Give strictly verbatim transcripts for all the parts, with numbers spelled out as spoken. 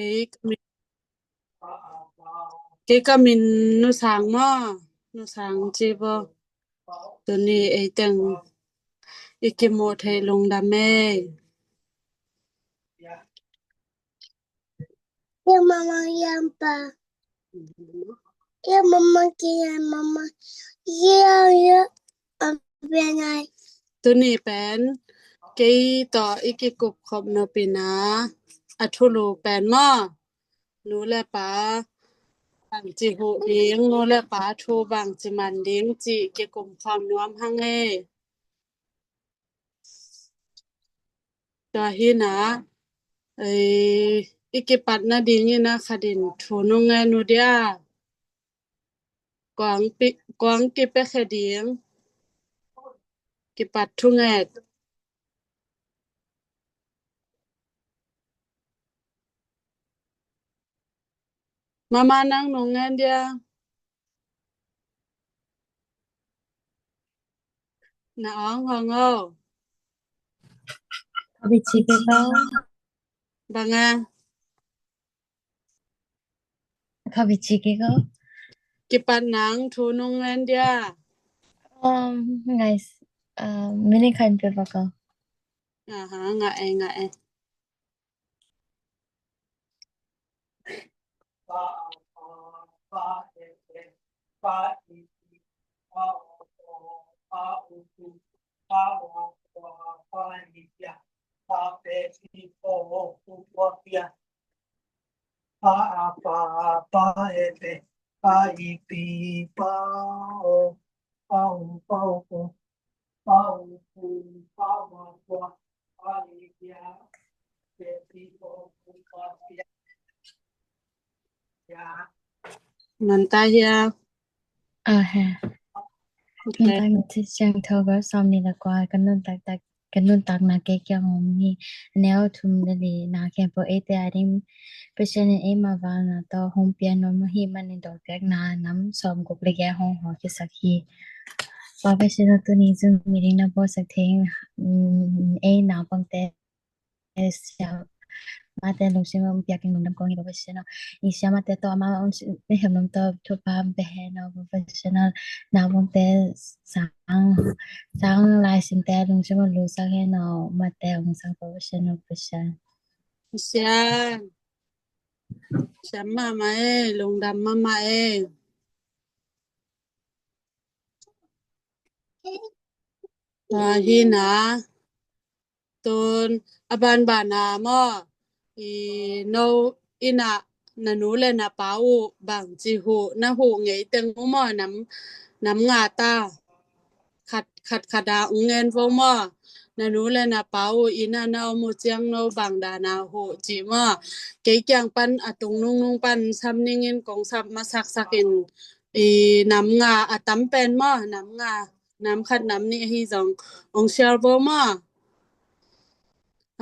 Kei ka min, kei ka min Nu Sang maw, Nu Sang ci bo. Tuni ei teng i kimuh theih lungdam ei. Ya mama yampa. Ya mama kia mama. Ya ya. Tuni pen kei tawh i kikup khop nopina a thulu pen maw, nu le pa bangci huh ding, nu le pa thu bangci man ding cih kikum khawm nuam hang e. Tua hi na, i kipat nadingin a khatin thu nung ngen uh dia. Kuang pi, kuang kipe khe ding. Kipat thunget. Mama nang nung ngen dia. Na ong hong o. Ka bici ke ko. Banga. Ka bici ke ko. Kipat nang thu nung ngen dia. Um, ngai, uh, mini kan pe ba ko. Aha, nga e, nga e. Pa a pa pa e pe pa i pi pa o pa o pa o pa o pa o pa o pa i pia pe pi o pa pia. Manta hia. A he. Nuntak na Siangtho gal sawm nih le kua, ka nuntak tak, ka nuntakna kei kiang om hi. A neu thum le li na khempeuh eite a ding Pasian in eima valna tawh hong pia nuam ahih manin dawlpiakna nam sawm guk le giat hong hawlkhiasak hi. Pa Pasian aw, tuni Zoom meeting na bawlsak thei in, mm, ei naupangte siamate lungsim a hong piak in lungdam kong hi, Pa Pasian aw. I siamate tawh amau hong si-, hong hemnuam tawh thupha hong pia hen aw, Pa Pasian aw. Naupangte sang, sang laisinte lungsim a lusak hen aw, mate hong sang, Pa Pasian aw, Pasian. Sian. Siam mahmah e, lungdam mahmah e. Tua hi na. Tun a banbana maw, i no ina na nu le na pa uh bangci huh, na huh ngei teng uh maw, nam, nam nga ta. Khat, khat, khat a ung ngen vo maw. Na nu le na pa uh ina na om uh ciang no bang dana huh ci maw. Kei kiang pan a tung nungnung pan sam ningin kong sap masaksak in, i nam nga a tam pen maw, nam nga. Nam khat nam nih ahi zong ong share vo maw.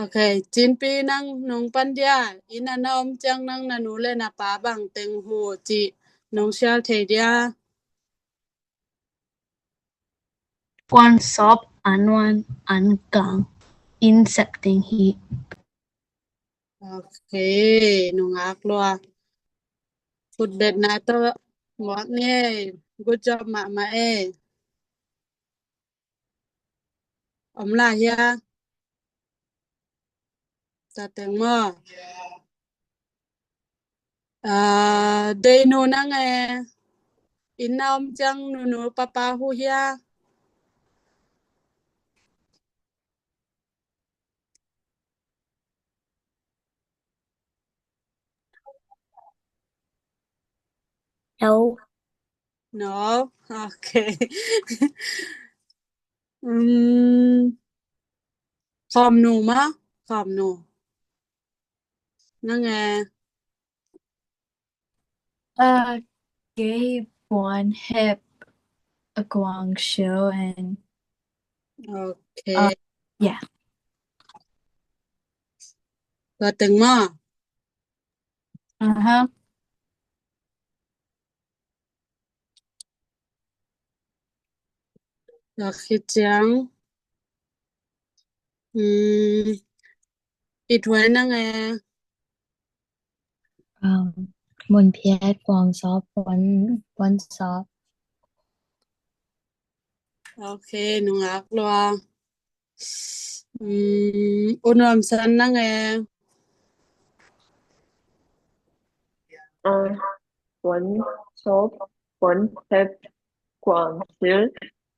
Ok, Cinpi nang nong pan dia, ina na om ciang nang na nu le na pa bang teng huh cih nong share thei dia. Puan sawp an wan an kang in sep teng hi. Ok, nungak lua. Khutbetna tawh muak ni e. Good job mahmah e. Om lai hia. Tua teng maw. Ah, Deinu nang e. Inn na om ciang nunu papa huh hia. No. No. Ok. Um, Khawm nu maw. Khawm nu. Nang e. Uh, Gay Buan Hep, a Guang Show, and okay. Uh, yeah. Tua teng maw. Uh-huh. Tua khit ciang. Hmm. It huai nang e. Um, Mun Phiat, Kuang Sop, Puan, Puan Sop. Ok, nungak lua. Um, U Nuam San nang e. Uh, Puan Sop, Puan Phiat, Kuang Sil,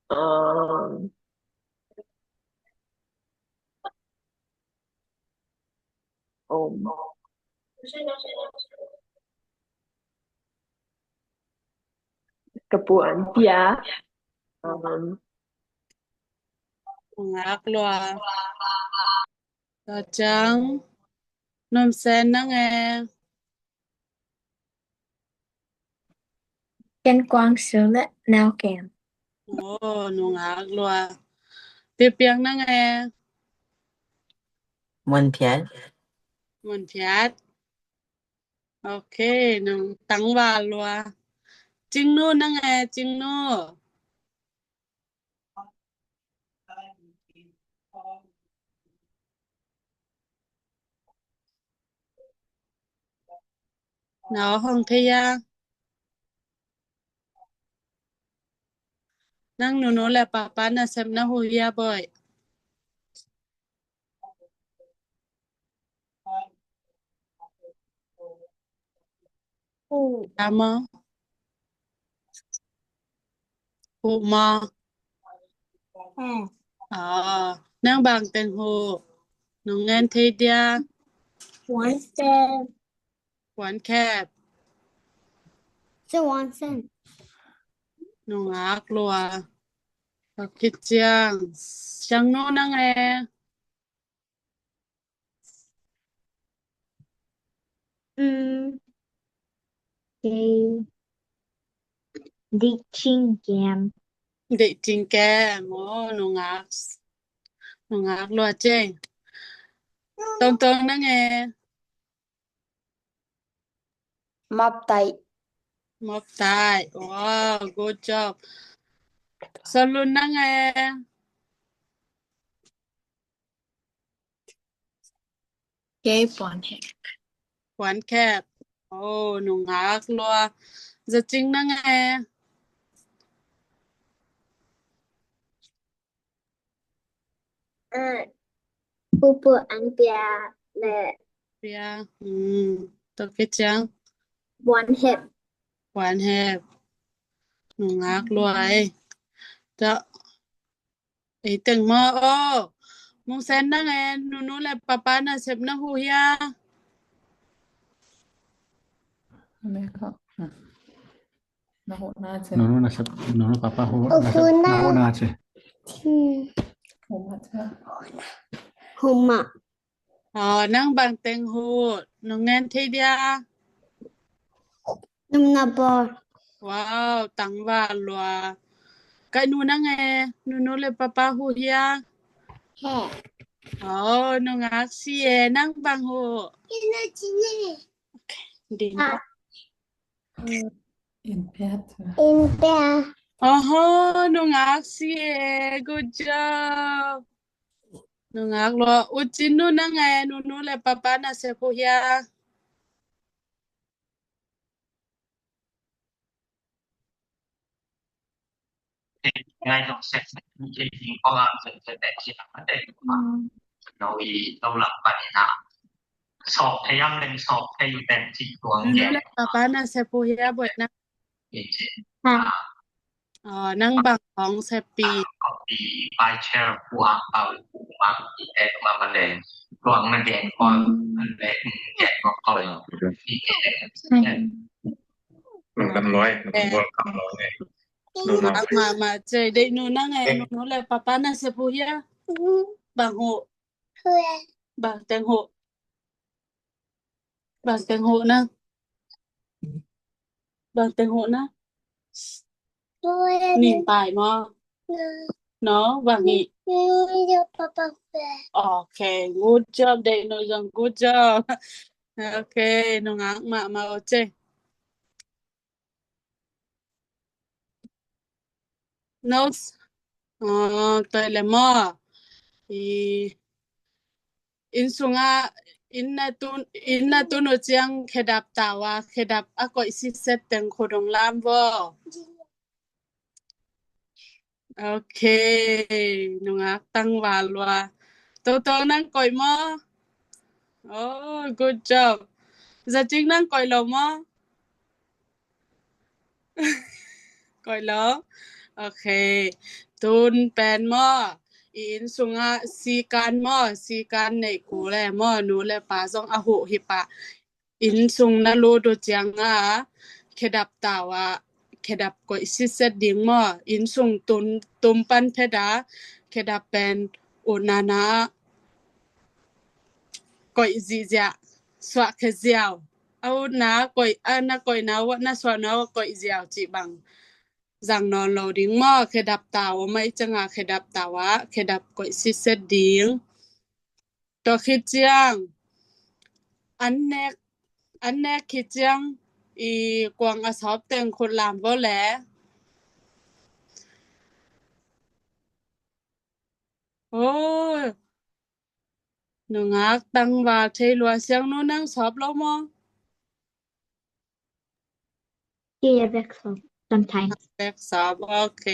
um, Om. Ka Puan Pia. Um, nungak lua. Tua ciang Nuam Sen nang e. Ken Kuang Sil le Nau Kem. Oh, nungak lua. Pipiang nang e. Mun Phiat. Mun Phiat. Ok, nung tangval lua. Cingnu nang e, Cingnu. Nau hong thei a. Nang nunu le papa nasepna hu hia boih. Hu. Tama. Hu ma. Hmm. Ah, nang bang teng hu. Nong ngen thei dia. Puan Sen. Puan Khep. Puan Sen. Nungak lua. Kit ciang. Siang nu nang e. Um, okay. Dik Cing Kem. Dik Cing Kem. Oh, nungak. Nungak lua ceng. Tong Tong nang e. Map Tai. Map Tai. Wow, good job. Salun nang e. Kei Puan Khep. Puan Khep. Oh, nungak lua. Za Cing nang e. Ah, Pupu Ang Pia le. Pia. Hmm. Tua kit ciang. Puan Khep. Puan Khep. Nungak lua e. Tua Ei teng maw, oh. Mung Sen nang e, nunu le papa nasepna hu hia. Nunu nasep, nunu papa hu, nasep, na hu na ce. Hmm. Hu ma ce. Hu ma. Oh, nang bang teng hu, nong ngen thei dia. Num na bor. Wow, tangval lua. Kai nu nang e, nunu le papa hu hia. He. Oh, nungak si e, nang bang hu. Ina cine. Okay, din. Ah. In pet. In pet. Oho, nungak si e, good job. Nungak lua. U Cin nu nang e, nunu le papa nasep hu hia. Nunu le papa nasep hu hia boih na. Ha. Oh, nang bang hong seppi. Nungak mahmah cei, deih nu nang e, nunu le papa nasep hu hia. Bang hu. Bang teng hu. Bang teng hu na. Bang teng hu na. Ning pai maw. No, bang hi. Okay, good job, deih nu zong good job. Okay, nungak mahmah o cei. Notes. Oh, toi le maw. I, inn sungah Inn na tun, inn na tun uh ciang khedap tau a, khedap a koih sitset teng khut hong lam vo. Ok. Nungak tangval lua. Toto nang koih maw? Oh, good job. Zacing nang koih lo maw? Koih lo. Ok. Tun pen maw, i inn sungah sikan maw, sikan neih kul e maw, nu le pa zong a huh hi pah. Inn sung na lut uh ciangah khedap tau a, khedap koih sitset ding maw. Inn sung tum, tum pan phet a, khedap pen utna na koih zihziah, suah khe ziau. A utna koih, a na koihna uh, na suahna uh koih ziau cih bang zang nawn lo ding maw. Khedap tau a, mai ciangah khedap tau a, khedap koih sitset ding. Tua khit ciang an nek, an nek khit ciang i kuang a sawp teng khut lam vo le. Oh, nungak tangval thei lua. Siang nu nang sawp lo maw? Ki a bek sawp sometimes. Bek sawp, ok.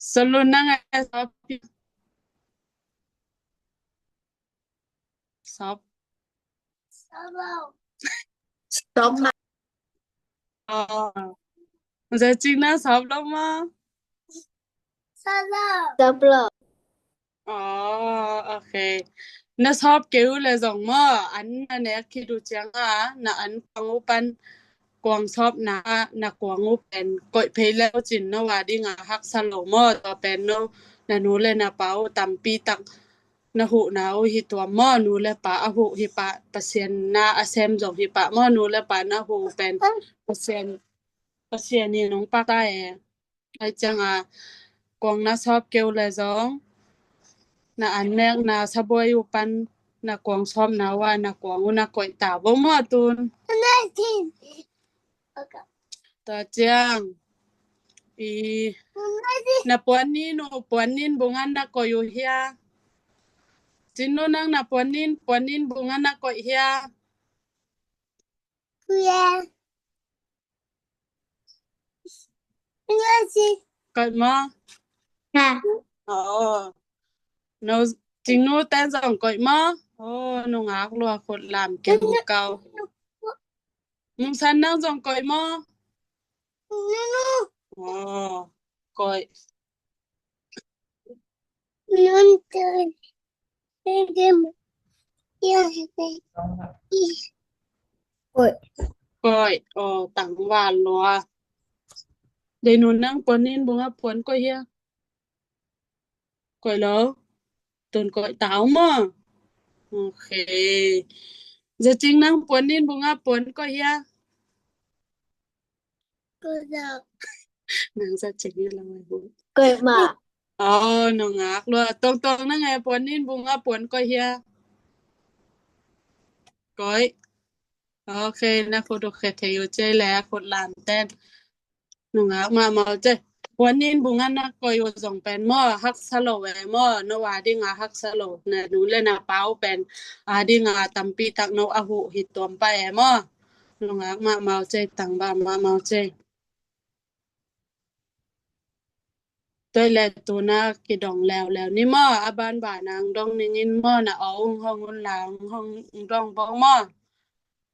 Solu nang a sawp. Sawp. Sawp ma. Oh. Zacing na sawp lo maw? Sawp lo. Oh, ok. Na sawp kei uh le zong maw, an na nek khit uh ciangah na an kuang uh pan kuang sawpna ah na kuang uh pen koih phei le uh cin no a dingah haksa lo maw. Tua pen no na nu le na pa uh tampi tak na huhna uh hi tuam maw. Nu le pa a huh hi pah, Pasian na a sem zong hi pah maw. Nu le pa na huh pen Pasian, Pasian in hong pakta e. Ai ciangah kuang na sawp kei uh le zong na an nekna sabuai uh pan na kuang sawpna uh a na kuang uh na koih ta vo maw tun. Tua ciang i na puan nin uh, puan nin bungah na koih uh hia? Cin nu nang na puan nin, puan nin bungah na koih hia? Koih maw? Oh. No, Cing nu ten zong koih maw? Oh, nungak lua, khut lam keng kau. Mungsan nang zong koih maw? Oh, koih. Koih. Koih. Oh, tangval lua. Dei nu nang puan nin bungah puan koih hia? Koih lo. Tun koih tau maw. Ok. Zacing nang puan nin bungah puan koih hia? Koih lo. Nang Zacing hia lo ai bu. Koih ma. Oh, nungak lua. Tongtong nang e puan nin bungah puan koih hia? Koih. Ok, na khut uh khe thei uh cei le khut lam ten. Nungak mahmah uh cei. Puan nin bungah na koih uh zong pen maw, haksa lo e maw, no a dingah haksa lo. Na nu le na pa uh pen a dingah tampi tak no a huh hi tuam pah e maw. Nungak mahmah uh cei, tangval mahmah uh cei. Tua le tuna kidong leuleu ni maw, a banban ang dong ning in maw, na aw ung hong un lang hong dong bong maw.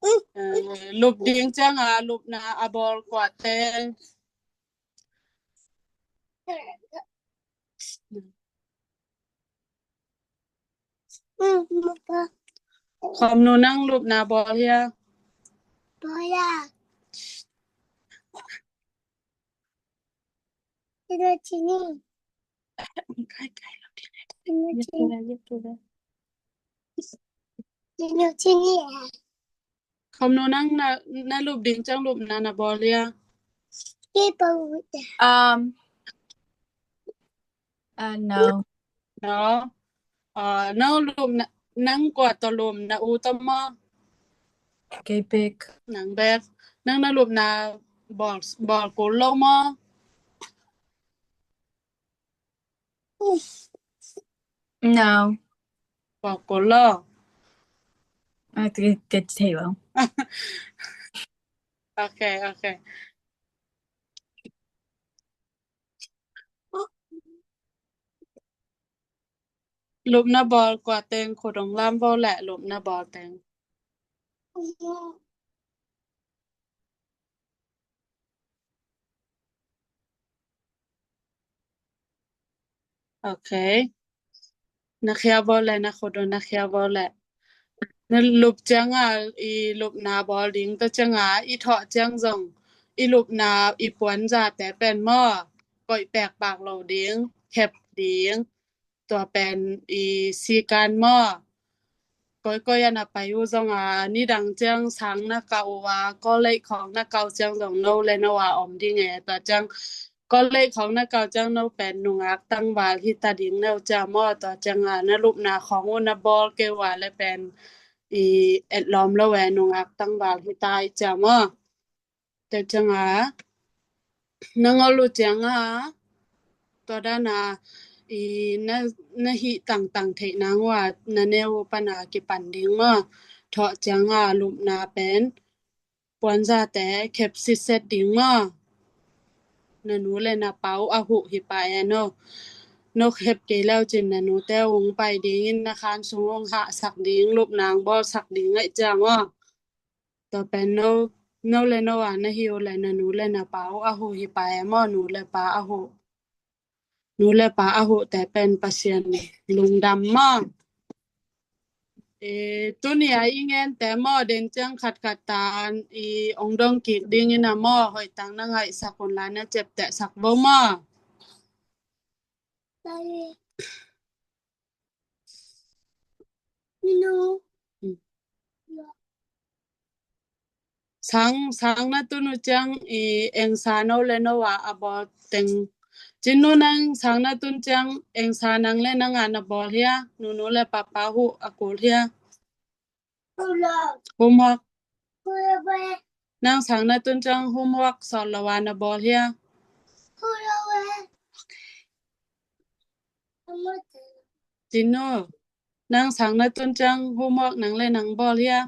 Eh, lup ding ciang a lupna a bawl kuate. Khom nu nang lupna bawl hia? Bawl a. Sinu cini. Sinu cini. Sinu cini. Khom nu nang na, na lup ding ciang lupna na bawl hia? Ki bawl. Um, uh, no. No. Uh, nang lupna, nang kua tawh lupna, u tawh maw? Kei bek. Nang bek. Nang na lupna bawl, bawl kul lo maw? No. Bawl kul lo. Ah, ka, ka thei lo. Ok, ok. Lupna bawl kua teng, khut hong lam vo leh lupna bawl teng. Ok. Na khia vo leh, na khut uh na khia vo leh. Na lup ciang a, i lupna bawl ding, tua ciang a i thawh ciang zong i lupna, i puanzate pen maw, koih pekpak lo ding, khep ding. Tua pen i sikan maw, koikoi a na pai uh zong a, nidang ciang sang na kah uh a, college khawng na kah uh ciang zong no le no a om ding e. Tua ciang college khawng na kah uh ciang no pen nungak tangval hi ta ding no cia maw. Tua ciang a na lupna khawng uh na bawl kei uh a leh pen i etlawm lo e, nungak tangval hi ta i cia maw. Tua ciang a na ngol uh ciang a, tua dan a i na, na hih tangtang theih nang uh a na neu uh pan a kipan ding maw. Thawh ciang a lupna pen puanzate khep sitset ding maw. Na nu le na pa uh a huh hi pah e no. No khep kei leu cin na nute uh hong pai ding in na khan sung hong hahsak ding, lupna hong bawlsak ding aih ciang maw. Tua pen no, no le no a na hi uh leh na nu le na pa uh a huh hi pah e maw. Nu le pa a huh, nu le pa a huhte pen Pasian lungdam maw. E, tuni a i ngente maw, den ciang khatkhat tan i ong dong kik ding in a maw, hoih tak na ngaihsak un la, na ciaptehsak vo maw. Sang, sang na tun uh ciang i engsa no le no a a bawl teng. Cin nu, nang sang na tun ciang engsa nang le nang a na bawl hia? Nunu le papa huh a kul hia? Homework. Nang sang na tun ciang homework sawt lo a na bawl hia? Cin nu, nang sang na tun ciang homework nang le nang bawl hia?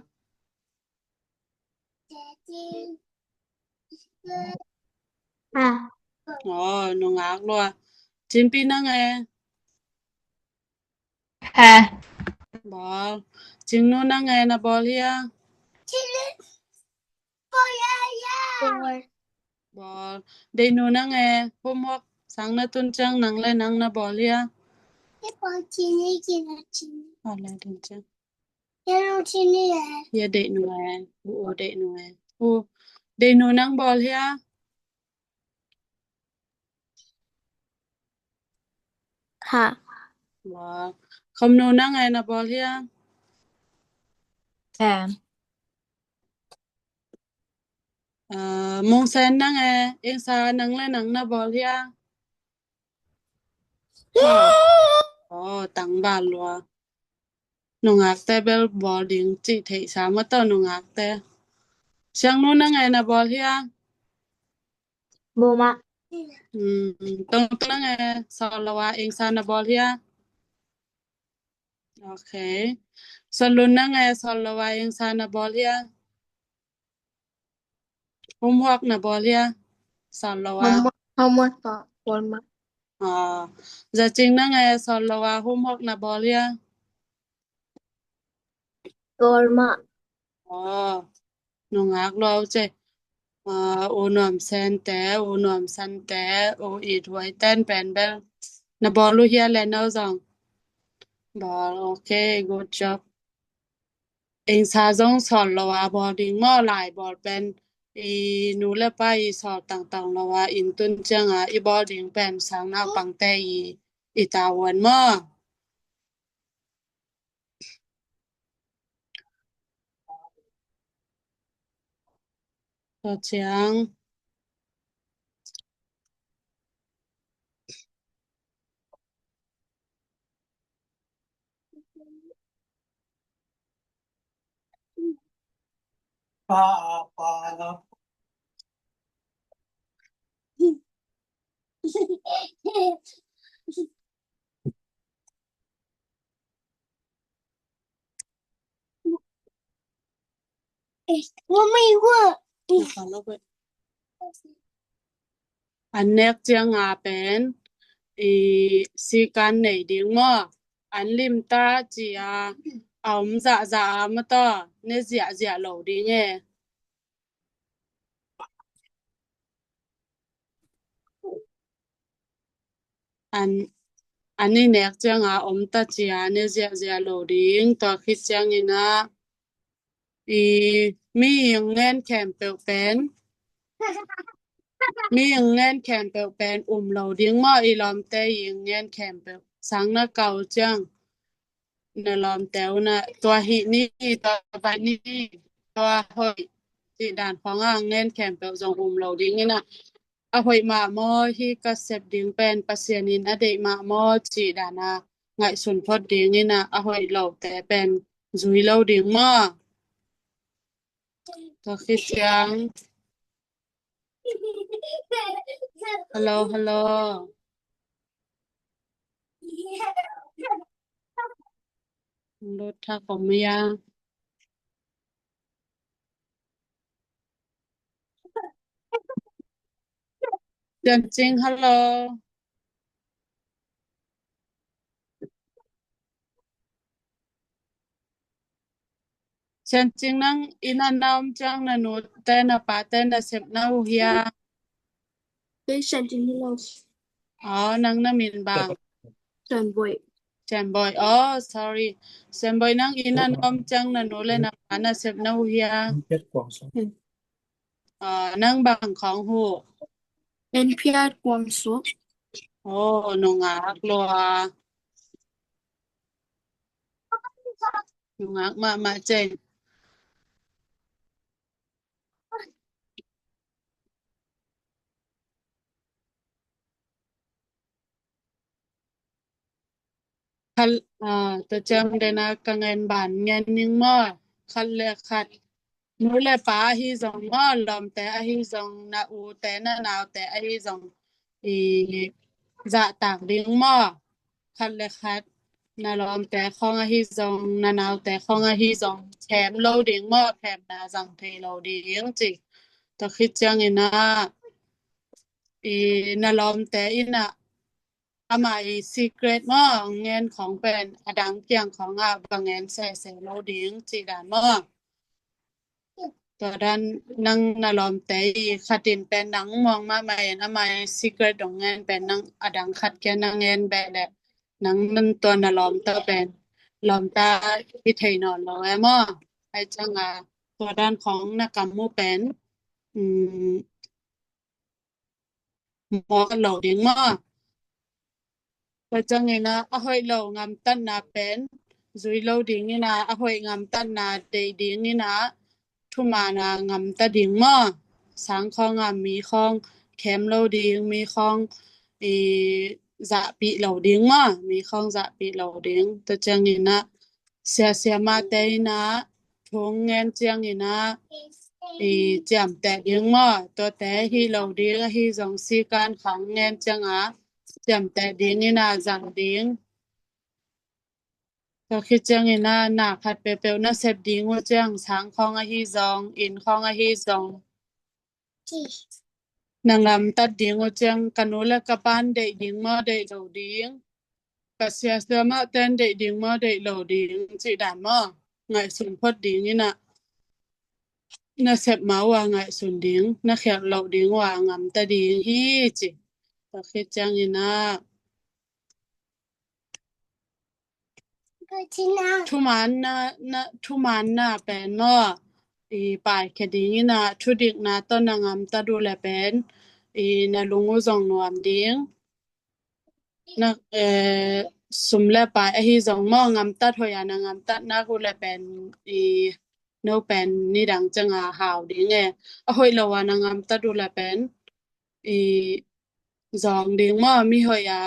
Ha. Oh, nungak lua. Cin pi nang e? Ha. Bawl. Cin nu nang e, na bawl hia? Bawl. Bawl. Deih nu nang e, homework sang na tun ciang nang le nang na bawl hia? Bawl le ding ciang. Ia deih nu e. U, u deih nu e. U, deih nu nang bawl hia? Ha. Bawl. Khom nu nang e, na bawl hia? Ha. Mung Sen nang e, engsa nang le nang na bawl hia? Oh, tangval lua. Nungakte bel bawl ding cih theihsa maw, tawh nungakte. Siang nu nang e, na bawl hia? Bawl mah. Tong nang e, sawt lo a engsa na bawl hia? Ok. Sawt lun nang e, sawt lo a engsa na bawl hia? Homework na bawl hia? Sawt lo a. Homework, homework bawl mah. Za Cing nang e, sawt lo a homework na bawl hia? Bawl mah. Nungak lua uh ce. U Nuam Sente, U Nuam Sante, U It Huai ten pen bel na bawl uh hia le no zong? Bawl, ok, good job. Engsa zong sawt lo a bawl ding maw, lai bawl pen i nu le pa i sawt tangtang lo a, inn tun ciang a i bawl ding pen sang naupangte i, i tavuan maw. Tua ciang An nek cianga pen i sikan nei ding maw? An limta cia a om zahzah a mataw ne ziahziah lo ding e. An, an i nek cianga om ta cia ne ziahziah lo ding. Tua khit ciangina i mi ing ngen khempeuh pen, mi ing ngen khempeuh pen um lo ding maw? I lawmte ing ngen khempeuh sang na kau ciang na lawmte uh na tua hih ni, tua vai ni, tua hoih cih dan khawng a ngen khempeuh zong um lo ding ina, a hoih mah maw, hih ka sep ding pen Pasian in a deih mah maw cih dan a ngaihsun phot ding ina, a hoih lote pen zui lo ding maw? Tua khit ciang. Hello, hello. Lut thak om ya. Sian Cing, hello. Sian Cing, nang inn a na om ciang na nute na pate na sep na uh hia? Kei Sian Cing hi lo. Aw, nang na min bang? Sian Boih. Sian Boih. Oh, sorry. Sian Boih, nang inn a na om ciang na nu le na pa na sep na uh hia? Aw, nang bang khawng huh? En Phiat Kuang Suk. Oh, nungak lua. Nungak mahmah ceng. Khat, ah, tua ciang dena ka ngen ban ngen ning maw? Khat le khat, nu le pa ahi zong maw, lawmte ahi zong, na ute na naute ahi zong, i zahtak ding maw? Khat le khat, na lawmte khawng ahi zong, na naute khawng ahi zong, khem lo ding maw? Khemna zang thei lo ding ci. Tua khit ciangin ah, i na lawmte in ah, ama i secret maw, ngen khawng pen a dang kiang khawng ah va ngen sese lo ding ci dan maw? Tua dan nang na lawmte i khat in pen nang muang mahmah in ama i secret dong ngen pen nang a dang khat kia nang ngen beh leh nang nan tua na lawmta pen lawmta i thei nawn lo e maw? Ai ciang a tua dan khawng na kam mu pen, um, mawk lo ding maw? Tua ciangin ah a hoih lo ngamtatna pen zui lo dingin ah a hoih ngamtatna deih dingin ah thuman a ngamta ding maw? Sang khawng a mi khawng khem lo ding, mi khawng i zahpih lo ding maw? Mi khawng zahpih lo ding. Tua ciangin ah sia siamahte in ah thu ngen ciangin ah i ciamteh ding maw? Tuate hi lo ding ahi zong sikan khawng ngen ciang a ciamteh dingin ah zang ding. Tua khit ciangin ah na khat peuhpeuh na sep ding uh ciang sang khawng ahi zong, inn khawng ahi zong, na ngamtat ding uh ciang ka nu le ka pan deih ding maw, deih lo ding? Ka sia siamahten deih ding maw, deih lo ding cih dan maw? Ngaihsun phot dingin ah na sep ma uh a ngaihsun ding, na khialh loh ding uh a ngamta ding hi ci. Tua khit ciangin ah thumanna, na, thumanna pen maw, i paikhia dingin ah thudikna tawh na ngamtat uh le pen i na lung uh zong nuam ding. Na, eh, sum le pai ahi zong maw, ngamtat hoih a na ngamtat nak uh le pen i no pen nidang ciang a hau ding e. A hoih lo a na ngamtat uh le pen i zawng ding maw? Mi hoih a,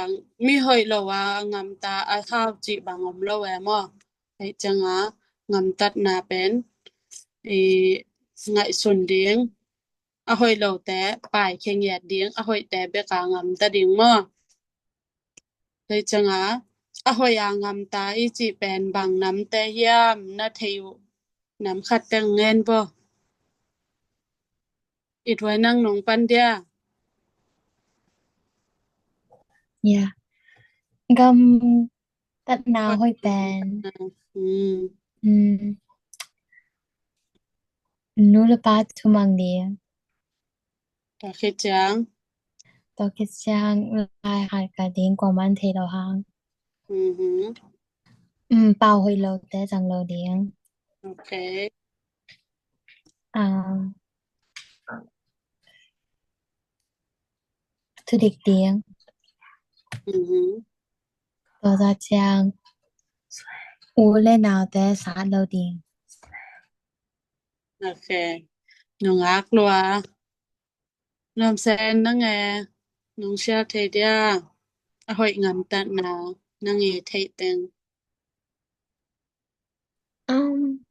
mi hoih lo a ngamta a hau cih bang om lo e maw? Hei ciang a ngamtatna pen i ngaihsun ding. A hoih lote paikhia ngiat ding, a hoihte bek a ngamta ding maw? Hei ciang a a hoih a ngamta i cih pen bang namte hiam na thei uh? Nam khat teng ngen bo. It Huai, nang nong pan dia? Ya. Gamtatna hoih pen. Hmm. Hmm. Nu le pa thuman ding. Tua khit ciang. Tua khit ciang lai hatkal ding, kuaman thei lo hang. Mhm. Um, pau hoih lote zang lo ding. Ok. Ah, thudik ding. Mhm. Tua za ciang u le naute sat lo ding. Ok. Nungak lua. Nuam Sen, nang e, nong share thei dia, a hoih gamtatna nang i theih teng. Um.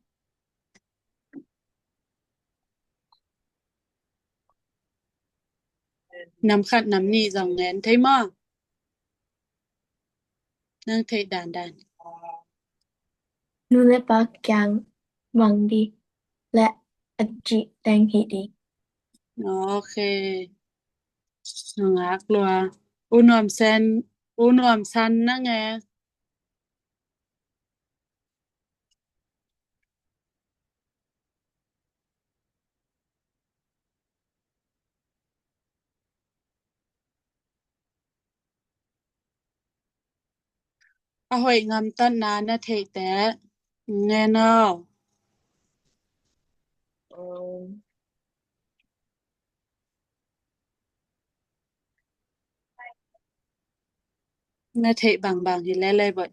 Nam khat nam nih zong ngen thei maw? Nang theih dandan. Nu le pa kiang mang ding le a cih teng hih ding. Ok. Nungak lua. U Nuam Sen, U Nuam San, nang e. A hoih gamtatna na theih teh ngen aw. Na theih bangbang hi lele bawh.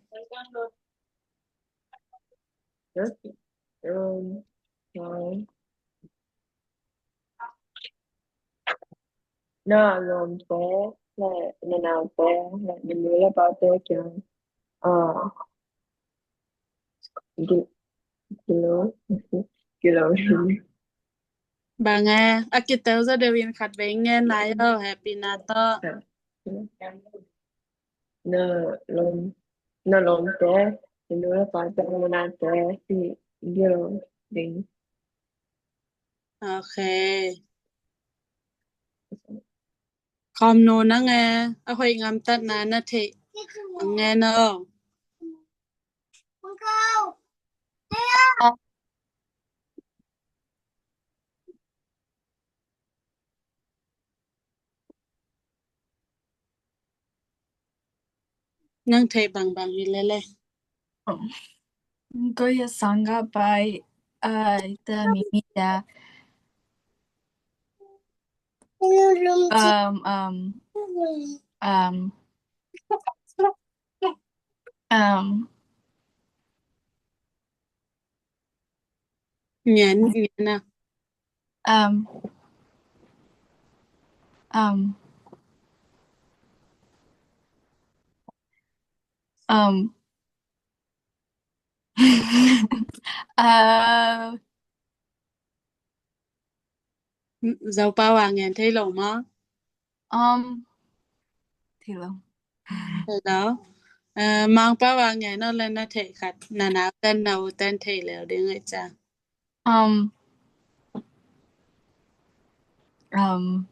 Na lawmte le na naute le na nu le pate kiang, ah, gi-, gilo, gilo. Bang e, a kitel zaw deuh in khat vei ngen lai aw, happy na tawh. Na lawm, na lawmte, na nu le pate, na naute hi gilo ding. Ok. Khawm nu, nang e, a hoih gamtatna na theih ngen aw. Nang theih bangbang hi lele. Ko ya sangga pai, ah, ita mimi ya. Um, um, um, um, Ngen, ngen a. Um, um, um, uh, Zopau a ngen thei lo maw? Um, thei lo. Thei lo. Eh, Mangpau a ngen aw le na theih khat, na nauten, na uten theih lel ding ei ca. Um, um,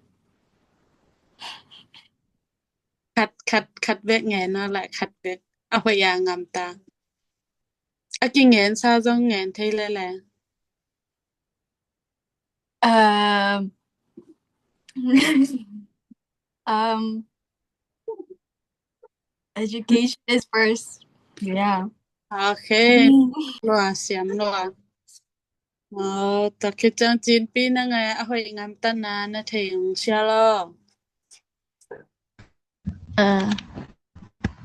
khat, khat, khat bek ngen aw le, khat bek. A hoih a gamta. A kingen sa zong ngen thei lele. Um, um, education is first. Yeah. Ok. Lua, siam lua. Oh, tua khit ciang Cinpi, nang e, a hoih gamtatna na theih hong share aw. Ah,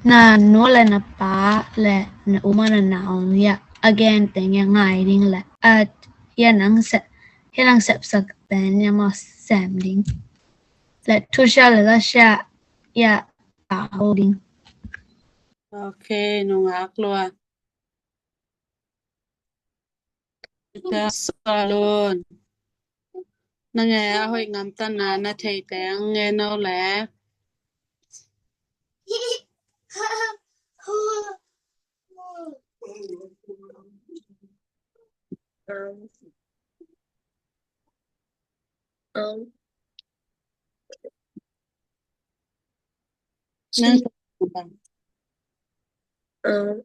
na nu le na pa le na u maw na nau ya a gen teng ya ngai ding le, ah, ya nang sep, ya nang sepsak pen ya maw sem ding. Le thu share le la share ya a ho ding. Ok, nungak lua. Ita Salon. Nang e, a hoih gamtatna na theih teng ngen aw le. Um, nang, um,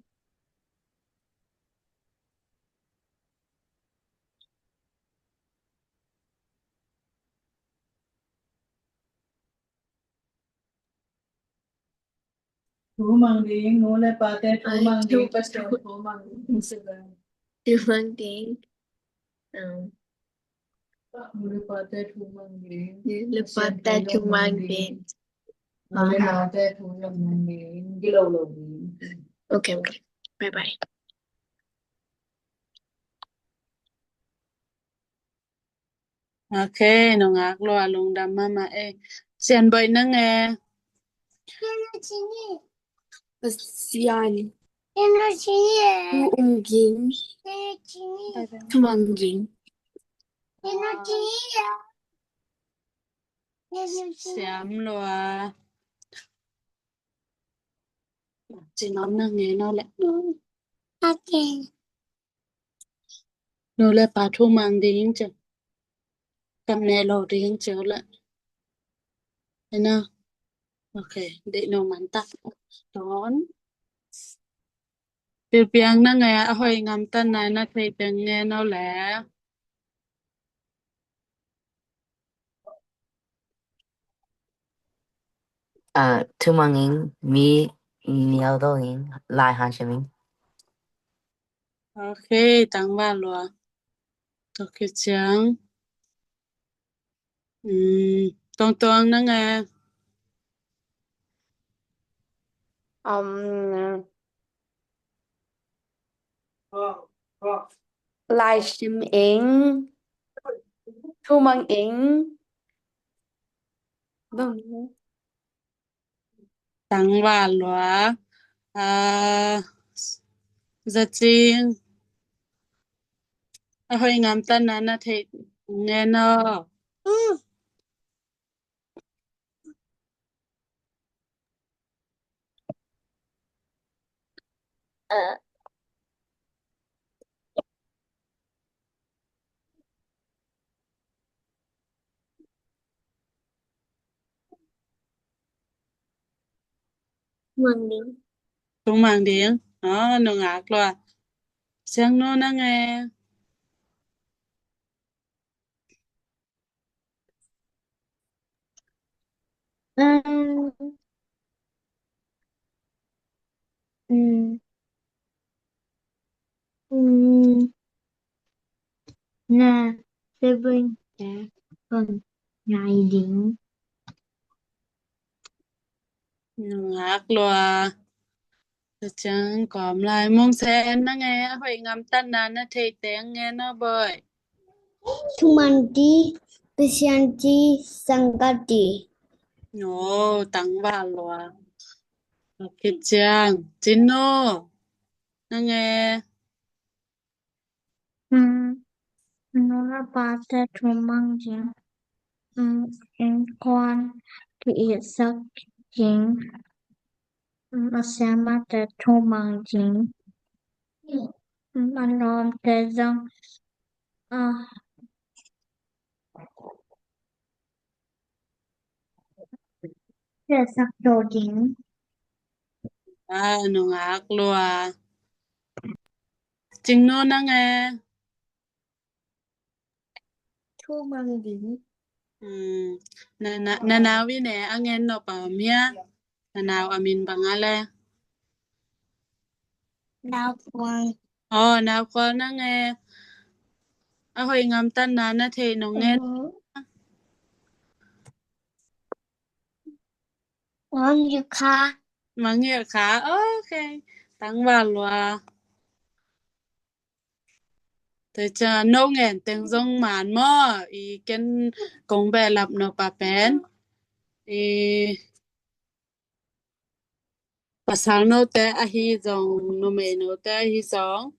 Thu mang ding, nu le pate thu mang ding, Pasian thu mang ding. Thu mang ding. Um, nu le pate thu mang ding. Nu le pate thu mang ding. Nu le naute thu mang ding. Gilo lo ding. Okay, okay. Bye bye. Ok, nungak lua, lungdam mahmah e. Sian Boih nang e. Sian. Thu um ging. Thu mang ging. Siam lua. Ci nom nang e no le. Ok. Nu le pa thu mang ding ci. Kam ne lo ding ci le. Ena. Ok, deih no man tak. Ton. Piang nang e, a hoih ngamtan na na thei teng nge no le. A, thu mang ing, mi nial dong ing, lai han siam ing. Ok, tangval lua. Tok ki ciang. Um, Tongtong nang e. Um, lai sim ing, thu mang ing. Tangval lua. A, Za Cing. A hoih ngamtan na na thei nge no. Mang ding. Tung mang ding. Nungak lua. Siang no nang e. Um, um, um, na, seven, ya, kon, ngai ding. Nungak lua. Ciang kom lai mong sen nang e, a hoih ngamtan na na thei teng nge no Boih. Thu mang ding, Pasian ding, sangkah ding. No, tangval lua. Ok, ciang. Cin no. Nang e. Um, nu le pate thu mang ding. Um, innkuan ki-itsak ding. Um, a siamate thu mang ding. Um, a lawmte zong, a, itsak lo ding. A, nungak lua. Cing no nang e. Thu mang ding. Um, na, na, na nau i ne, a ngen no pa mia. Na nau a min bang a le. Nau Kuang. Oh, Nau Kuang nang e. A hoih ngamtan na na thei no ngen. Mang yu kha. Mang yu kha. Ok. Tangval lua. Te ca no ngen teng zong man maw, i ken kong behlap no pa pen. I pasal note ahi zong, numei note ahi zong.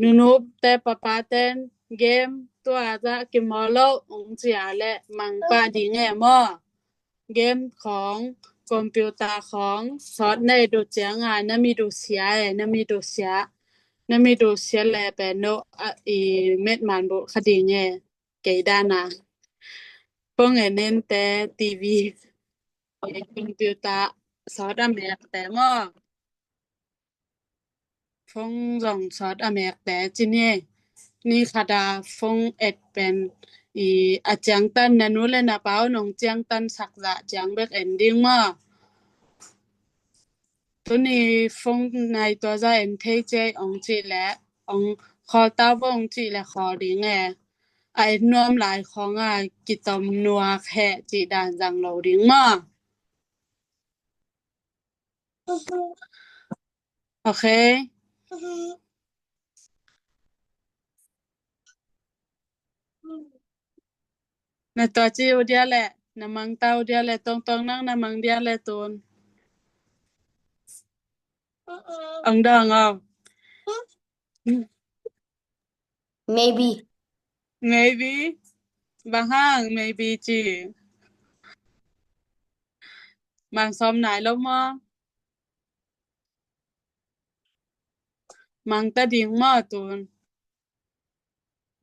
Nunute papaten game tua za kimawl lo ong cia le mangpah ding e maw. Game khawng, computer khawng, sawt nei du ciang a, na mit uh sia e, na mit uh sia. Na mit uh sia le pen no, a, i met man bu kha ding e, kei dan a. Phone en en te, T V, computer sawt a mekte maw? Phone zong sawt a mekte ci ni. Ni khat a phone et pen i a ciangtan na nu le na pa un hong ciangtan sak zah ciang bek en ding maw? Tuni phone nai tua zah en thei ciai hong cih leh hong khawl ta vo hong cih leh khawl ding e. A en nuam lai khawng a kitom nuak heh cih dan zang lo ding maw? Ok. Na tua ci uh dia leh, na mang ta uh dia leh, tongtong nang na mang dia leh tun. Ang dang aw. Maybe. Maybe. Bang hang maybe ci. Mang sawm nai lo maw? Mang ta ding maw tun?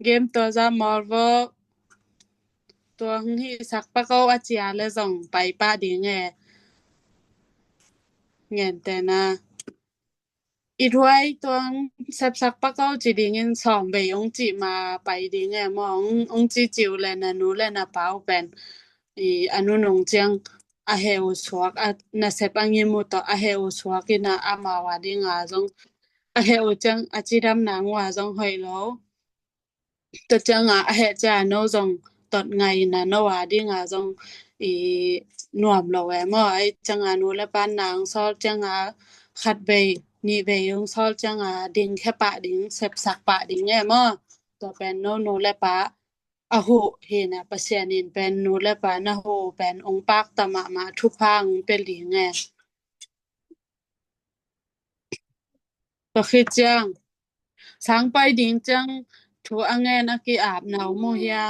Game tua zah mawl vo. Tua hong hihsak pak o a cia le zong pai pah ding e. Ngen te na. I thuai tuang sepsak pak o ci dingin sawm vei ong ci ma pai ding e maw, ong, ong ci ciu le na nu le na pa uh pen i a nu nung ciang a he uh suak, a na sep a ngim uh tawh a he uh suak in a amau a ding a zong a he uh ciang a cidam nang uh a zong hoih lo. Tua cianga a heh cia no zong tot ngai na no a dinga zong i nuam lo e maw. Ai cianga nu le pa nang sawl cianga khat vei nih vei ung sawl cianga ding khe pah ding sepsak pah ding e maw. Tua pen no nu le pa a huh hi na Pasian in pen nu le pa na huh pen ung pak ta mahmah thupha ung pia ding e. Tua khit ciang sang pai ding ciang thu a ngen a ki-ap na om uh hia?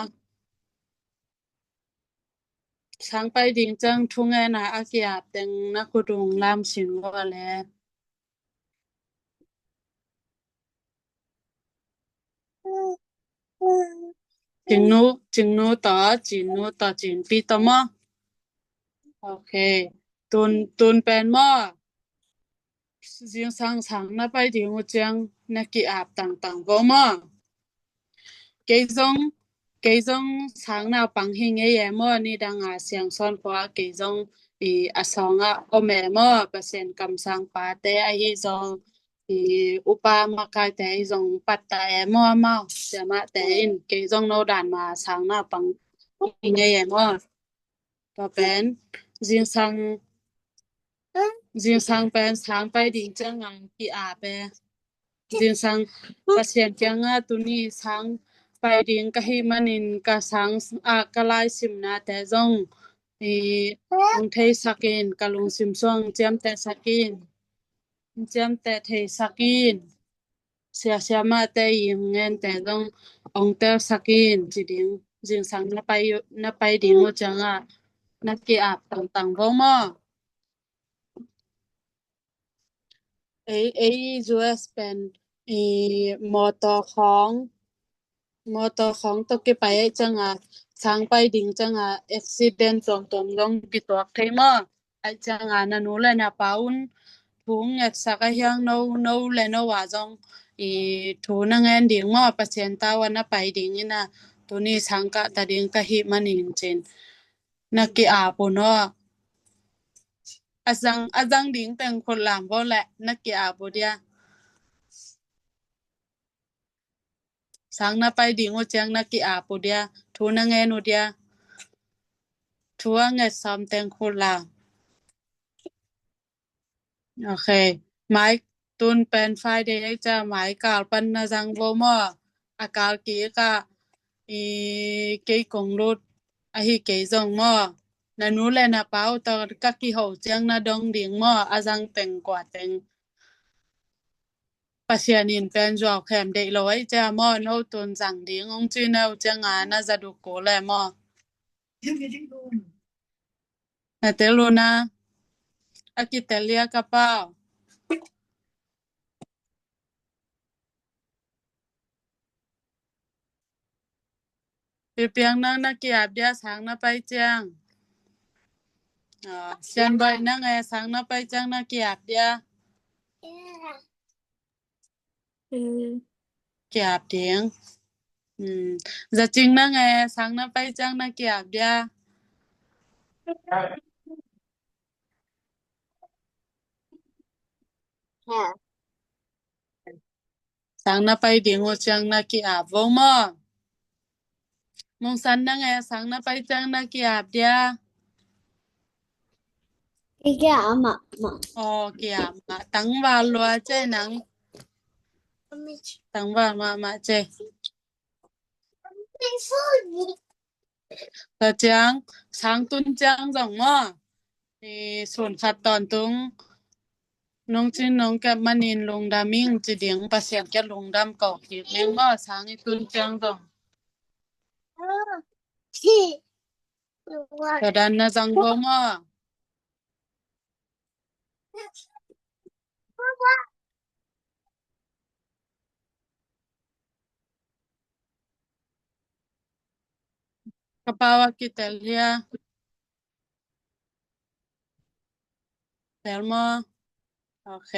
Sang pai ding ciang thu ngen a a ki-ap teng na khut ung lam sin vua le. Cingnu, Cingnu tawh, Cingnu tawh, Cingpi tawh maw? Ok. Tun, tun pen maw? Zingsang sang na pai ding uh ciang na ki-ap tangtang vo maw? Kei zong, kei zong sang naupang hi ngei e maw? Ni dang a siang sawn khua kei zong i a sawng a om e maw? Pasian kamsang pate ahi zong i upa makaite ahi zong patta e maw amau? Siamahte in kei zong no dan ma sang naupang hi ngei e maw? Tua pen zingsang, zingsang pen sang pai ding ciang a ki-ap e. Zingsang Pasian kianga tuni sang pai ding ka hih manin ka sang a ka lai simnate zong i ong theisak in ka lungsim suang ciamtehsak in. Ciamteh theisak in. Sia siamahte i ngente zong ong telsak in ci ding. Zingsang na pai, na pai ding uh cianga na ki-ap tangtang vo maw? Ei, ei U S pen i motor khawng, motor khawng tawh kipai ai cianga sang pai ding cianga accident tuamtuam zong kituak thei maw? Ai cianga na nu le na pa un thu ngetsak a hiang no, no le no a zong i thu na ngen ding maw? Pasian tau a na pai ding ina tuni sang kah ta ding ka hih manin cin na ki-ap uh no. A zang, a zang ding teng khut lam vo le na ki-ap uh dia. Sang na pai ding uh ciang na ki-ap uh dia. Thu na ngen uh dia. Thu a nget sawm teng khut lam. Ok. Mai tun pen Friday ai ca mai kal pan na zang vo maw? A kal kik a i kei kong lut ahi kei zong maw? Na nu le na pa uh tawh ka kiho ciang na dong ding maw? A zang teng kua teng. Pasian in pen zuau khem deih lo ai cia maw? No tun zang ding ong ci neu cianga na za duk ko le maw? Na tel uh na a kitel lia ka pau. Pipiang nang na ki-ap dia sang na pai ciang. Ah, Sian Boih nang e sang na pai ciang na ki-ap dia. Ki-ap ding. Za Cing nang e sang na pai ciang na ki-ap dia. Sang na pai ding uh ciang na ki-ap vo maw. Mung San nang e sang na pai ciang na ki-ap dia. Ki-ap mah mah. Oh, ki-ap mah. Tangval lua ce nang. Tangval mah mah ce. Tua ciang sang tun ciang zong maw. I sun khat tawntung nong cin nong kep manin lungdam ing ci ding, Pasian kiang lungdam ko kik ning maw, sang i tun ciang zong. Tua dan na zang ko maw. Ka pau a kitel hia. Tel maw. Ok.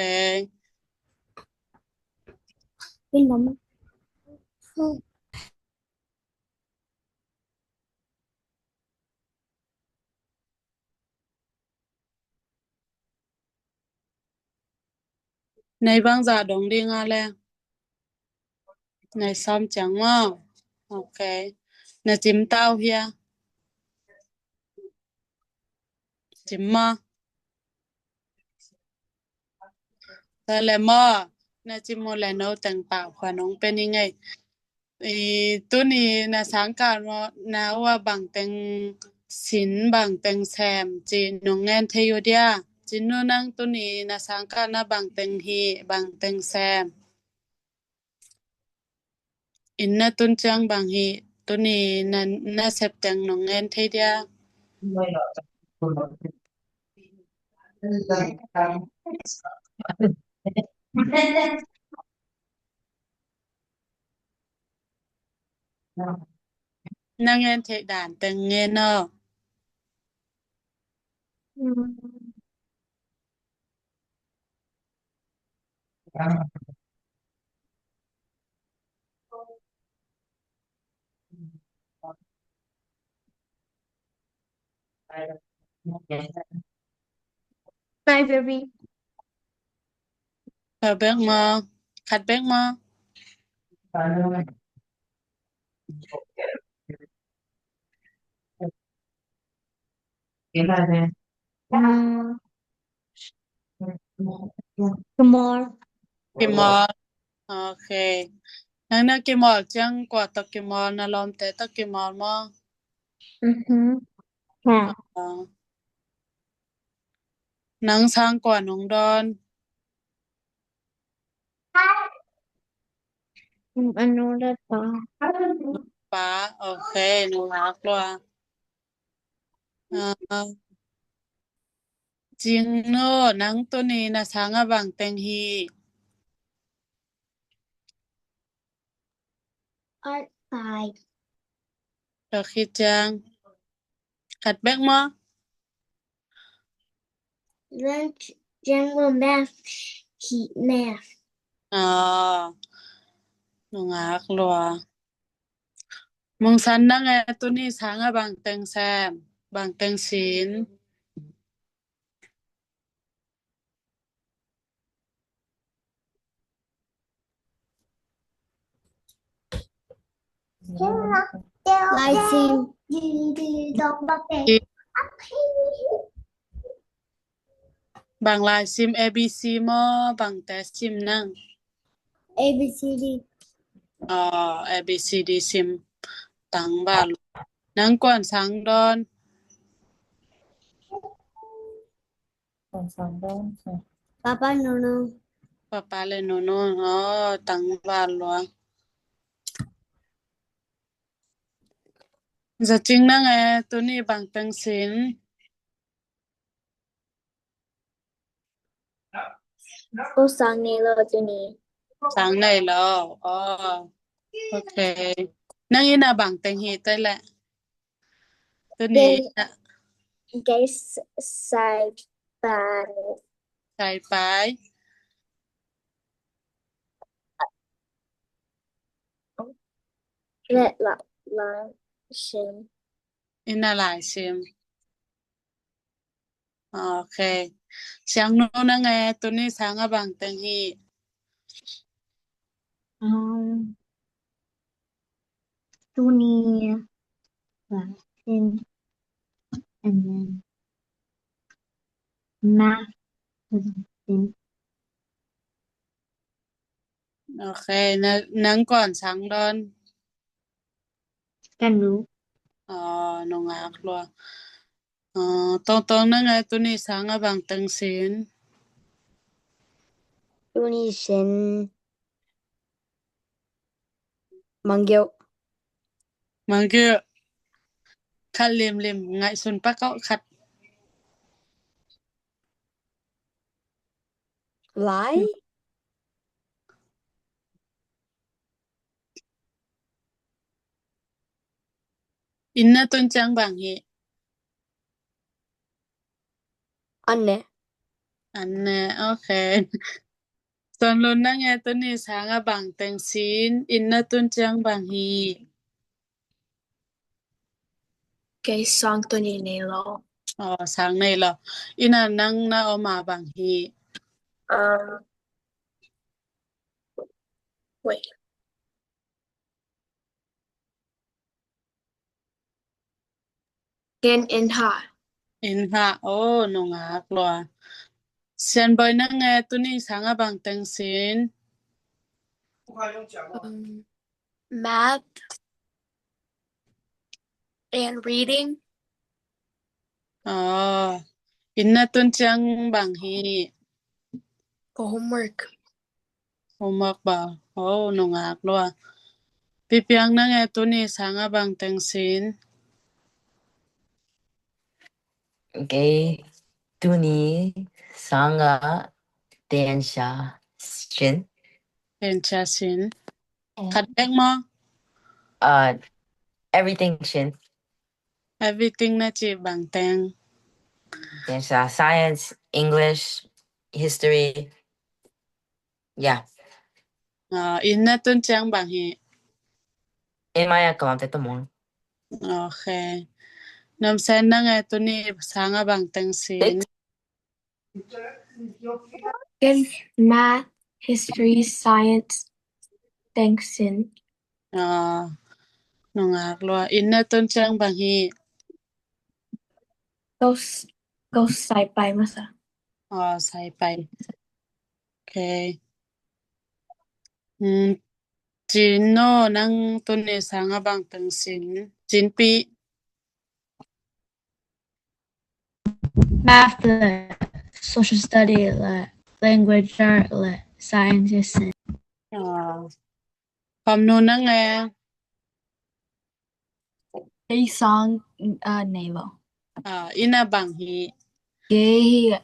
Nei bangzah dong ding a le. Nei sawm ciang maw. Ok. Na cim tau hia. Cim maw. Tua le maw. Na cim uh le no teng pau khua nong pe ni ngei. I tuni na sangkah na ua bangteng sin bangteng sem ci nong ngen thei uh dia. Cin nu nang tuni na sangkah na bangteng hih bangteng sem. In na tun ciang bang hih tuni na, na sep teng nong ngen thei dia. Na ngen theih dan teng ngen aw. Bye, baby. Khat bek maw. Khat bek maw. Kimawl. Kimawl. Ok. Nang na kimawl ciang kua tawh kimawl, na lawmte tawh kimawl maw? Mhm. Nang sang kua nong dawn? A nu le pa. Pa, ok, nungak lua. Cing nu, nang tuni na sang a bangteng hi? Art five. Tua khit ciang khat bek maw? Lunch, general math, heat math. Aw, nungak lua. Mung San nang e tuni sang a bangteng sem, bangteng sin? Lai sim. Bang lai sim, A B C maw, bang te sim nang? A B C D. Aw, A B C D sim. Tangval. Nang kuan sang dawn? Papa, Nunu. Papa le Nunu. Aw, tangval lua. Za Cing nang e tuni bangteng sin? Ko sang nei lo tuni. Sang nei lo. Aw. Ok. Nang inn ah bang teng hi teh leh? Tuni inn ah. Kei Saipan. Saipai. Leh la, la, sim. Inn ah lai sim. Ok. Siangnu nang e, tuni sang ah bang teng hi? Um, tuni, uh, in, and then math, and then Ok, na, nang kuan sang don? Ka nu. Aw, nungak lua. Aw, Tongtong nang e, tuni sang ah bang teng sin? Tuni sin. Manggeuh. Manggeuh. Khat limlim, ngaihsun pak aw khat. Lai? Inn ah tun ciang bang hi? An ne. An ne, ok. Son Lun nang e, tuni sang ah bang teng sin, inn ah tun ciang bang hi? Kei sang tuni nei lo. Aw, sang nei lo. Inn ah nang na om a bang hi? Um, wait. Ken inn ha. Inn ha. Aw, nungak lua. Sian Boi nang e, tuni sang ah bang teng sin? Um, math and reading. Aw, inn ah tun ciang bang hi? Ko homework. Homework ba? Aw, nungak lua. Pipiang nang e, tuni sang ah bang teng sin? Ok, tuni sang ah 电下 sin. 电下 sin. Khat bek maw? Uh, everything sin. Everything na ci bang teng? 电下 science, English, history. Yeah. Uh, inn ah tun ciang bang hi? Inn mai ah ka om te ta mong. Ok. Nam Sen nang e, tuni sang ah bang teng sin? Ken math, history, science teng sin. Aw, nungak lua. Inn ah tun ciang bang hi? Ko, ko Saipai masa. Aw, Saipai. Ok. Hmm, Cin No nang, tuni sang ah bang teng sin? Cin Pi. Math le, social study le, language art le, science sin. Aw. Kham Nu nang e? Kei sang, uh, nei lo. Aw, inn ah bang hi? Kei hi.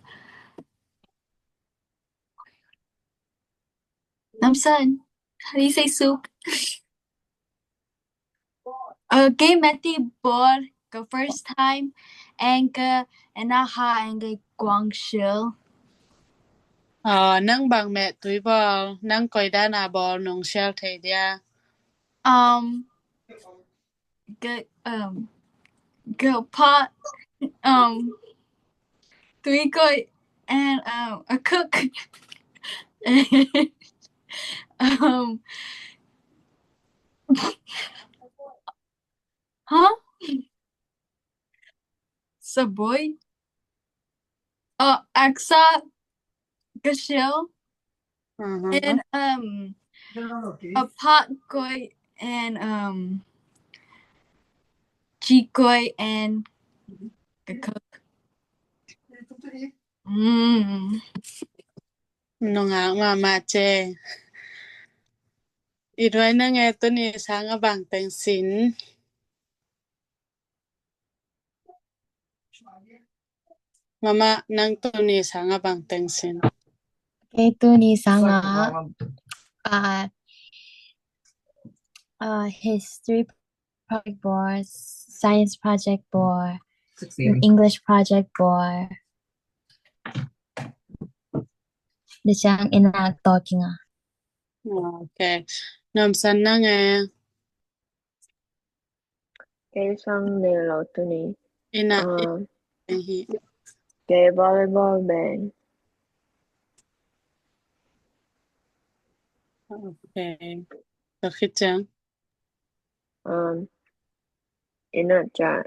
Nam Sen, how do you say soup? Uh, kei Meti bor ka first time, and ka, and a ha, and ka Guangshil. Aw, nang bang met tui bol, nang koi dan a bol nong share thei dia? Um, ka, um, ka pot, um, tui koi, and, um, a cook. Um, huh? Saboi. Oh, aksa, kashil. Uh-huh. And, um, a pot koi, and, um, chikoi, and a cook. Mm. Nungak mahmah ce. I Duai nang e, tuni sang ah bang teng sin? Mama, nang tuni sang ah bang teng sin? Kei tuni sang ah, ah, Uh, history project bawh, science project bawh, English project bawh. Tua ciang inn ah tawh kinga. Ok. Nuam San nang e. Kei sang nei lo tuni. Inn ah. Um, hi. Kei volleyball bang. Ok. Tua khit ciang. Um, inn ah ciah,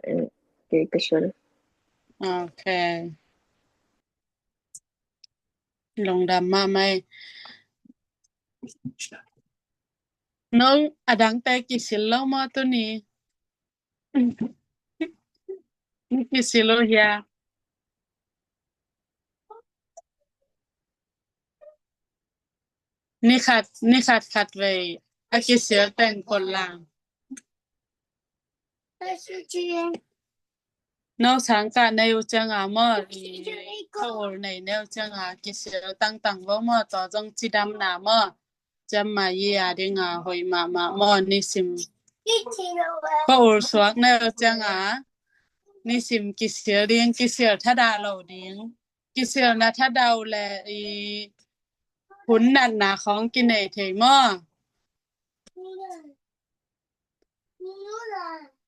kei ka sil. Ok. Lungdam mahmah e. No, a dangte kisil lo maw tuni? Kisil lo hia? Ni khat, ni khat khat vei a kisil teng kol lang. No sangkah nei uh cianga maw, i khawl nei nei uh cianga kisil tangtang vo maw, tua zong cidamna maw. Ciamma yi a dinga hoih mahmah maw, nisim. Khawl suak nei uh cianga nisim kisil ding, kisil thadah lo ding. Kisilna thadah uh leh i hun natna khawng kinei thei maw.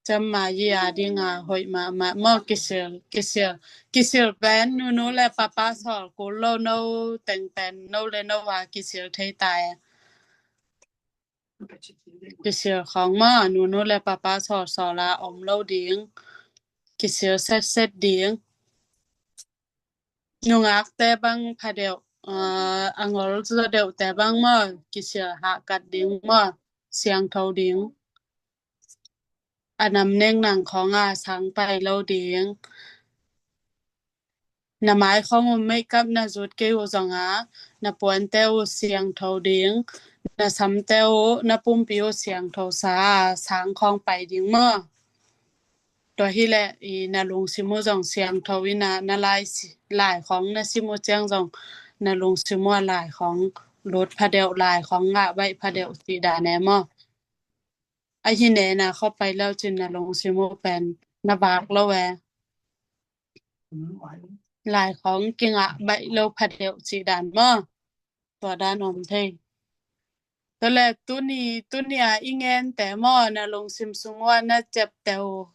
Ciamma yi a dinga hoih mahmah maw, kisil, kisil, kisil pen nunu le papa sawl kul lo, no teng pen no le no a kisil thei ta e. Kisil khawng maw, nunu le papa sawl sawl a om lo ding. Kisil setset ding. Nungakte bang phadeuh, ah, a ngol zaw deuhte bang maw, kisil hahkat ding maw, siangtho ding. A nam nek nang khawng a sang pai lo ding. Na mai khawng uh makeup na zut kei uh zonga, na puante uh siangtho ding, na samte uh, na pumpi uh siangtho sa a sang khawng pai ding maw. Tua hileh i na lungsim uh zong siangtho ina, na lai si-, lai khawng na sim uh ciang zong na lungsim uh a lai khawng lut phadeuh, lai khawng ngah baih phadeuh cih dan e maw. Ahi nena khawng pai lo cin na lungsim uh pen na vak lo e. Lai khawng kingah baih lo phadeuh cih dan maw. Tua dan om thei. Tua le tuni, tuni a i ngente maw, na lungsim sung ua na ciapteh uh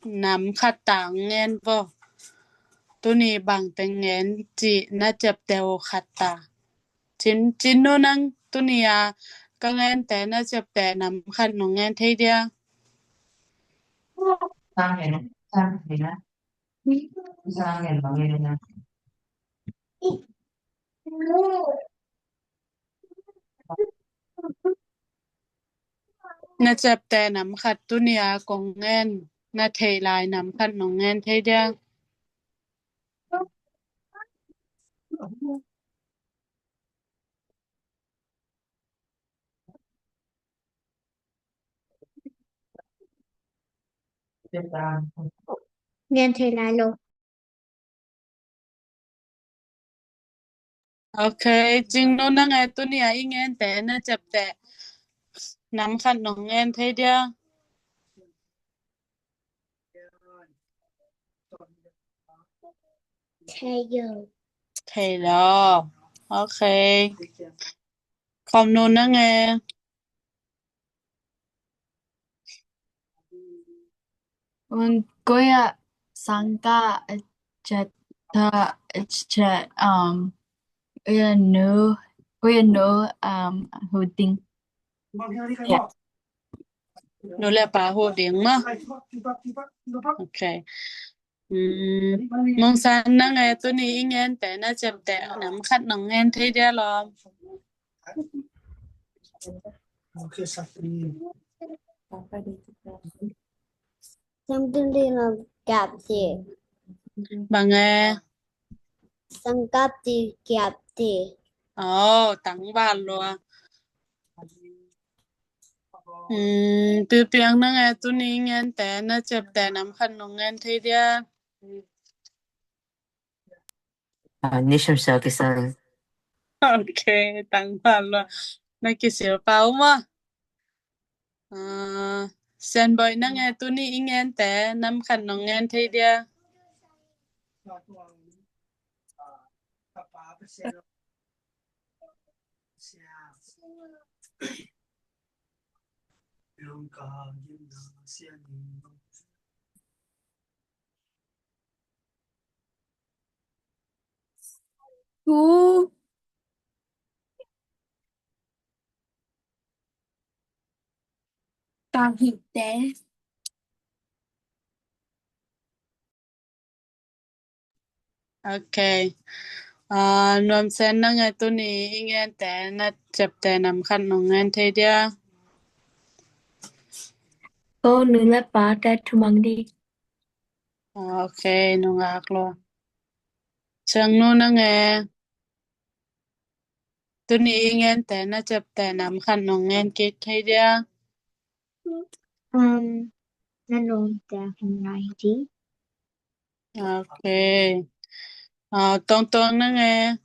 nam khat ta ngen vo. Tuni bangteng ngen cih na ciapteh uh khat ta. Cin, Cin Nu nang tuni a ka ngente na ciapteh nam khat nong ngen thei dia? Na ciapteh nam khat tuni a kong ngen, na theih lai nam khat nong ngen thei dia? Ngen thei lai lo. Ok, Cing Nu nang e, tuni a i ngente na ciapteh nam khat nong ngen thei dia? Thei lo. Thei lo. Ok. Khom Nu nang e. Un kuya sangka chat ta chat, um, kuya nu, kuya nu, um, hu ding. Yeah. Nu le pa hu ding maw. Ok. Mm, Mung San nang e, tuni i ngente na ciapteh nam khat nong ngen thei dia lom? Samtun di ngam kiap ti. Bang e? Sangkap ti kiap ti. Oh, tang bal lua. Hmm, Pipiang nang e, tuni ngente na ciapteh nam khat nong ngen thei dia? Ah, ni sim sa kisan. Ok, tang bal lua. Na kisil pau maw. Sianboi, nang e, tuni i gente nam khat nong ngen thei dia? Thu. Tang hite. Ok. Nuam Sen, nang e, tuni i gente na ciapteh nam khat nong ngen thei dia? Ko nu le pa te thumang ding. Ok, nungak lua. Siangnu, nang e, tuni i gente na ciapteh nam khat nong ngen kik thei dia? Na lawmte hong nai ding. Ok. Tongtong, nang e?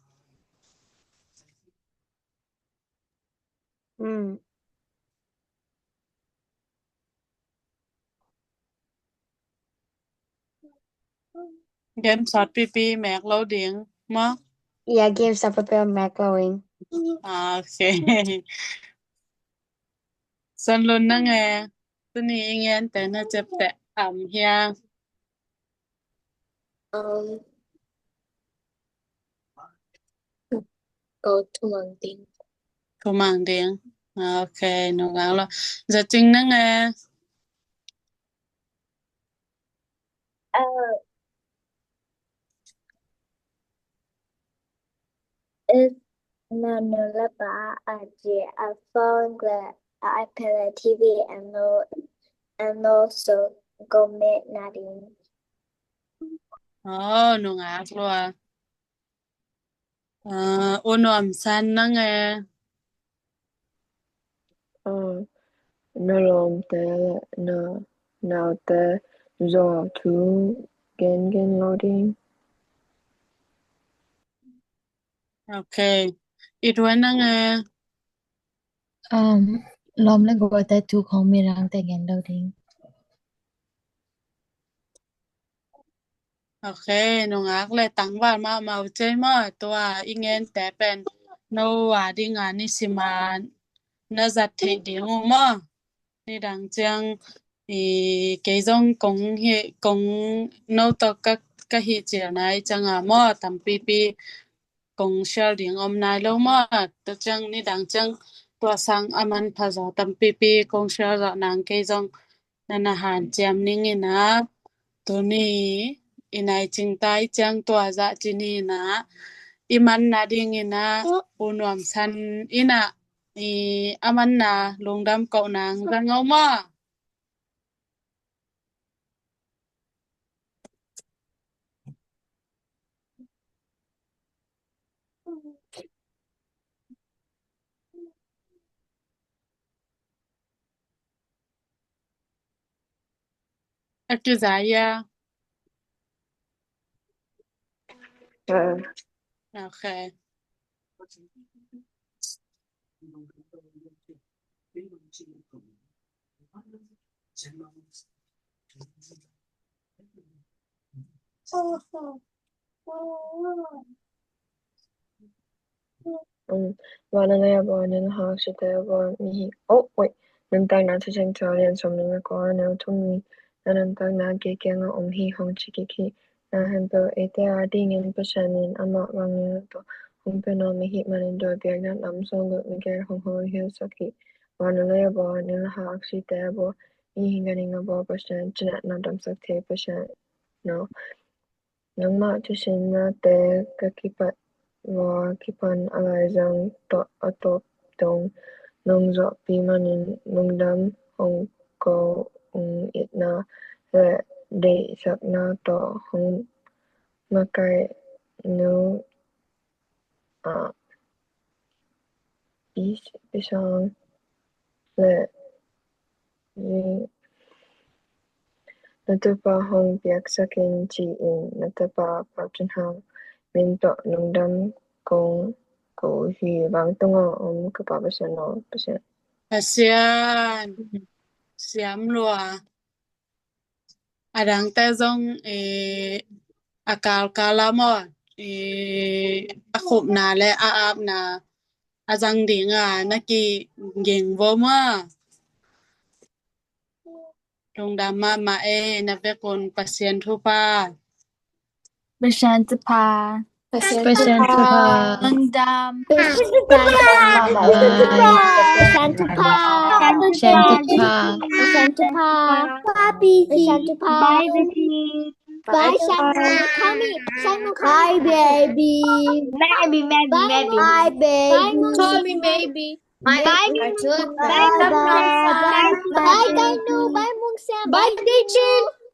Game sawt pipi mek lo ding maw? Ya, game sawt pipi mek lo ding. Ok. Sianlun, nang e, tuni i gente na ciapteh nam hia? Ko thumang ding. Thumang ding. Ok, nungak lua. Za Cing, nang e? If na nu le pa a ci a phone le a iPad le TV ano ano so gome na ding. Oh, nungak lua. U Nuam San, nang e? Na lawmte le na naute zong thu gengen lo ding. Ok. It Wan, nang e? Lawm le gualte thu khong midangte gen lo ding. Ok, nungak le tangval mahmah uh cei maw? Tua i gente pen no a dinga nisima na zat theih ding uh maw? Nidang ciang i kei zong kong hi, kong no tawh ka, ka hih cil nai cianga maw, tampipi kong share ding om nai lo maw? Tua ciang nidang ciang tua sang a manpha zaw tampipi kong share zawh nang, kei zong na na hanciam ning ina, tuni i nai cingtai ciang tua zah ci ni ina, i man nading ina, U Nuam San ina, i a manna lungdam koh nang zang o maw? A kizai a. Ok. Vanah lei a bawl, nilhak site a bawl, mihing, oh wait, Nuntakna Thuciam Thulian sawmnih le kua, neu thum ni. Na nuntakna kei kiangah om hi, hong ci kik hi. Na hempeuh eite adingin Pasian in amah vanglian tawh hong pia nuam ahih manin tua biakna lam sung guk na gel hong hawlhialsak hi. Vanah lei a bawl, nilhak site a bawl, mihing ganhing a bawl Pasian, cinah na damsak thei Pasian no. Nangmah thusinna te ka kipat vua kipan a laizang tawh a tawp dong nong zawhpih manin lungdam hong ko ung. Itna le deihsakna tawh hong makaih nu a i, i sang le na tupa hong piaksak in ci-in na tapa Pau Cin Hang min tawh lungdam kong ko hi. Vangtung a om ka Pa Pasian aw, Pasian. Pasian. siam lua. A dangte zong, eh, a kalkal a maw, eh, a khupna le a apna a zang ding a na kiging vo maw. Lungdam mahmah e, na vekun Pasian thupha. Pasian thupha. Pasian thupha. Lungdam. Pasian thupha. Pasian thupha. Pasian thupha. Pasian thupha. Papi. Pasian thupha. Bye, baby. Bye, Shanu. Kami. Shanu. Bye, baby. Baby, baby, baby. Bye, baby. Bye, Mungsi. Bye, baby. Bye, bye. Bye, bye. Bye, Kainu. Bye, Mungsiam. Bye, Dichin.